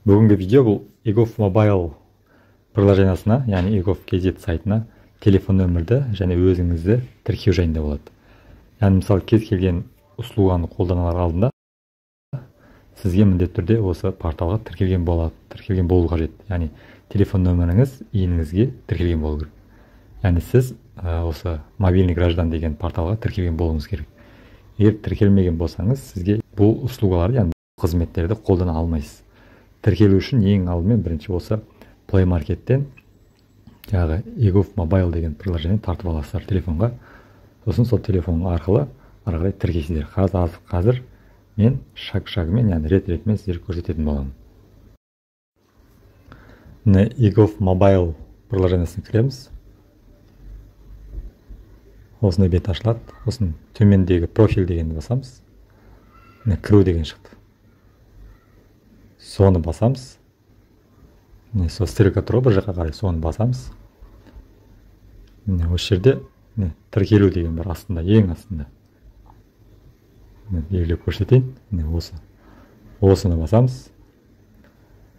Бүгінгі видео бұл eGov Mobile приложениясына, яғни eGov.kz сайтына телефон нөмірді және өзіңізді тіркеу жайында болады. Яғни мысалы кез келген услуганы қолданалар алдында сізге міндетті түрде осы порталға тіркелген болады, тіркелген болу қажет. Яғни телефон нөміріңіз ИИН-іңізге тіркелген болу керек. Яғни сіз осы мобильный граждан деген порталға тіркелген болуыңыз керек. Егер тіркелмеген болсаңыз, сізге бұл услугаларды, яғни қызметтерді қолдана алмайсыз. Тіркелу үшін ең алдымен бірінші осы Play Market'тен жаңағы eGov Mobile деген приложение тартып аласыздар телефонға. Сосын сол телефон арқылы ары қарай тіркейсіздер. Қазір мен шаг-шагымен, яғни рет-ретімен сіздерге көрсететін боламын. Міне eGov Mobile приложениесіне кіреміз. Осындай бет ашылады. Сосын төмендегі профиль дегенді басамыз. Міне кіру деген шықты. Соны басамыз. Міне сол стрелка тұр ғой бір жаққа қарай, соны басамыз. Міне осы жерде міне тіркелу деген бар астында, ең астында. Міне белгілеп көрсетейін. Міне осы. Осыны басамыз.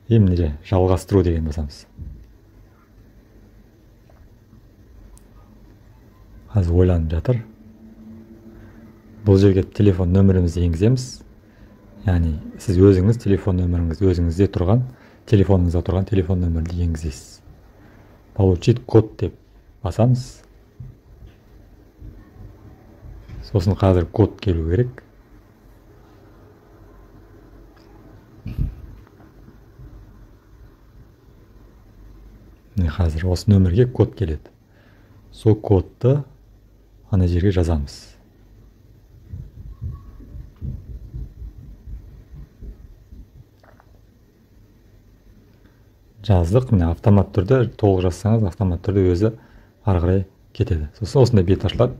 И міне жалғастыру деген басамыз. Қазір ойланып жатыр. Бұл жерге телефон нөмірімізді енгіземіз. Яғни сіз өзіңіз телефон нөміріңіз өзіңізде тұрған, телефоныңызда тұрған телефон нөмірді енгізесіз. Получить код деп басамыз. Сосын қазір код келу керек. Міне қазір осы нөмірге код келеді. Сол кодты ана жерге жазамыз. Жаздық, міне автомат түрде толық жазсаңыз, автомат түрде өзі ары қарай кетеді. Сосын осындай бет ашылады.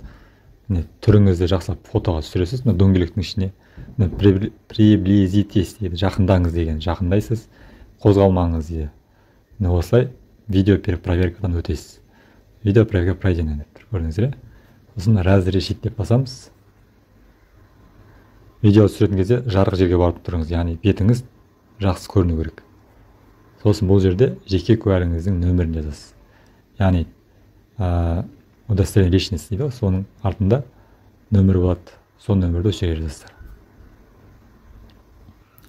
Міне түріңізді жақсылап фотоға түсіресіз. Міне дөңгелектің ішіне міне приблизитесь дейді, жақындаңыз деген, жақындайсыз, қозғалмаңыз дейді. Міне осылай видео проверкадан өтесіз. Видео проверка пройдена деп тұр, көрдіңіздер, иә? Сосын разрешить деп басамыз. Видео түсіретін кезде жарық жерге барып тұрыңыз, яғни бетіңіз жақсы көріну керек. Сосын бұл жерде жеке куәлігіңіздің нөмірін жазасыз. Яғни удостоверение личности дейді ғой, соның артында нөмір болады. Сол нөмірді осы жерге жазасыздар.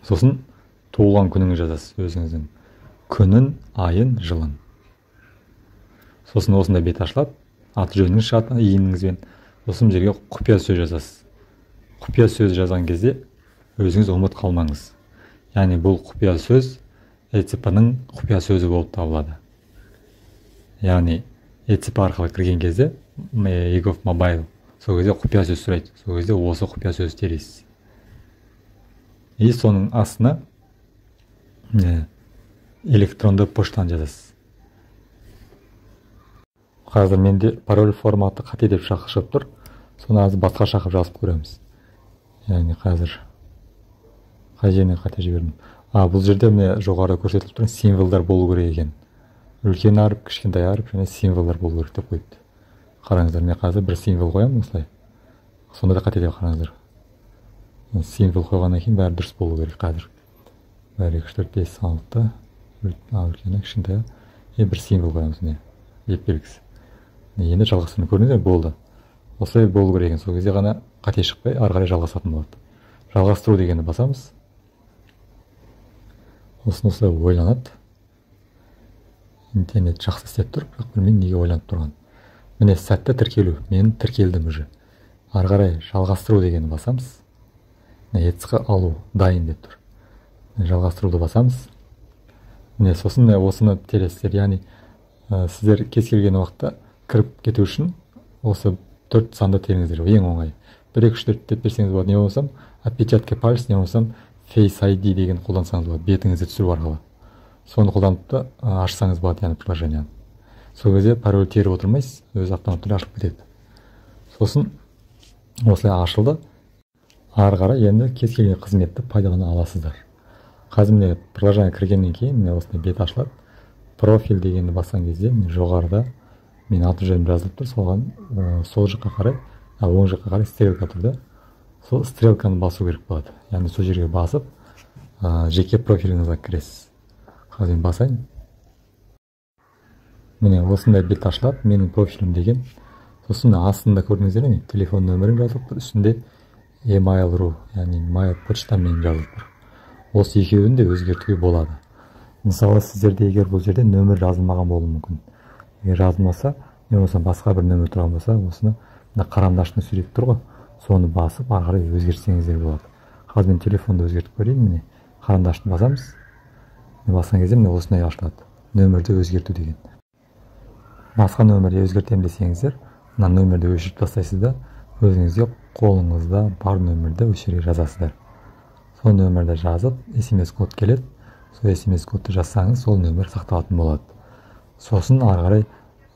Сосын туылған күніңізді жазасыз, өзіңіздің күнін, айын, жылын. Сосын осындай бет ашылады, аты жөніңіз шығады, ИИН-іңізбен. Сосын бұл жерге құпия сөз жазасыз. Құпия сөз жазған кезде өзіңіз ұмыт қалмаңыз. Яғни бұл құпия сөз ЭЦП-ның құпия сөзі болып табылады. Яғни ЭЦП арқылы кірген кезде eGov Mobile сол кезде құпия сөз сұрайды. Сол кезде осы құпия сөзді тересіз. И соның астына электронды поштаны жазасыз. Қазір менде пароль форматы қате деп шығып тұр. Соны аз басқаша қылып жазып көреміз. Яғни қазір қай жеріне қате жібердім? Бұл жерде міне жоғарыда көрсетіліп тұр, символдар болу керек екен. Үлкен әріп, кішкентай әріп және символдар болу керек деп қойыпты. Қараңыздар, мен қазір бір символ қоямын осылай. Сонда да қате деп қараңыздар. Символ қойғаннан кейін бәрі дұрыс болу керек қазір. 1, 2, 3, 4, 5, 6, үлкені, кішкентай. И бір символ қоямыз міне, еп белгісі. Енді жалғастырып көрдіңіздер, болды. Осылай болу керек екен. Сол кезде ғана қате шықпай ары қарай жалғасатын болады. Жалғастыру дегенді басамыз. Осыны осылай ойланады. Интернет жақсы істеп тұр, бірақ білмеймін неге ойланып тұрған. Міне сәтті тіркелу. Мен тіркелдім уже. Ары қарай жалғастыру дегенді басамыз. Міне ЭЦП алу дайын деп тұр. Міне жалғастыруды басамыз. Міне сосын осыны тересіздер. Яғни сіздер кез келген уақытта кіріп кету үшін осы 4 санды теріңіздер. Ең оңай. 1, 2, 3, 4 деп берсеңіз болады. Не болмасам отпечатки пальц, не болмасам Face ID деген қолдансаңыз болады, бетіңізді түсіру арқылы. Соны қолданып та ашсаңыз болады, яғни приложениені. Сол кезде пароль теріп отырмайсыз, өзі автоматты түрде ашылып кетеді. Сосын осылай ашылды. Ары қарай енді кез келген қызметті пайдалана аласыздар. Қазір міне приложение кіргеннен кейін міне осындай бет ашылады. Профиль дегенді басқан кезде міне жоғарыда мен аты жөнім жазылып тұр, соған сол жаққа қарай, оң жаққа қарай стрелка тұр да. Сол стрелканы басу керек болады. Яғни сол жерге басып, жеке профиліңізге кіресіз. Қазір мен басайын. Міне, осындай бет ашылады, «Менің профилім» деген. Сосын мына астында, көрдіңіздер ме, телефон нөмірім жазылып тұр, үстінде email.ru, яғни mail, почтамен жазылып тұр. Осы екеуін де өзгертуге болады. Мысалы, сіздерде егер бұл жерде нөмір жазылмаған болуы мүмкін. Егер жазылмаса, не болмаса басқа бір нөмір тұрған болса, осыны, мына қарандаштың суреті тұр ғой, соны басып, ары қарай өзгертсеңіздер болады. Қазір мен телефонды өзгертіп көрейін. Міне, қарандашты басамыз. Басқан кезде, міне, осындай ашылады, «Нөмірді өзгерту» деген. Басқа нөмірді өзгертемін десеңіздер, мына нөмірді өшіріп тастайсыз да, өзіңізде, қолыңызда бар нөмірді осы жерге жазасыздар. Сол нөмірді жазып, СМС код келеді. Сол СМС кодты жазсаңыз, сол нөмір сақталатын болады. Сосын ары қарай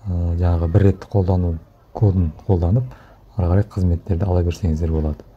жаңағы бір реттік қолдану кодын қолданып, ары қарай қызметтерді ала берсеңіздер болады.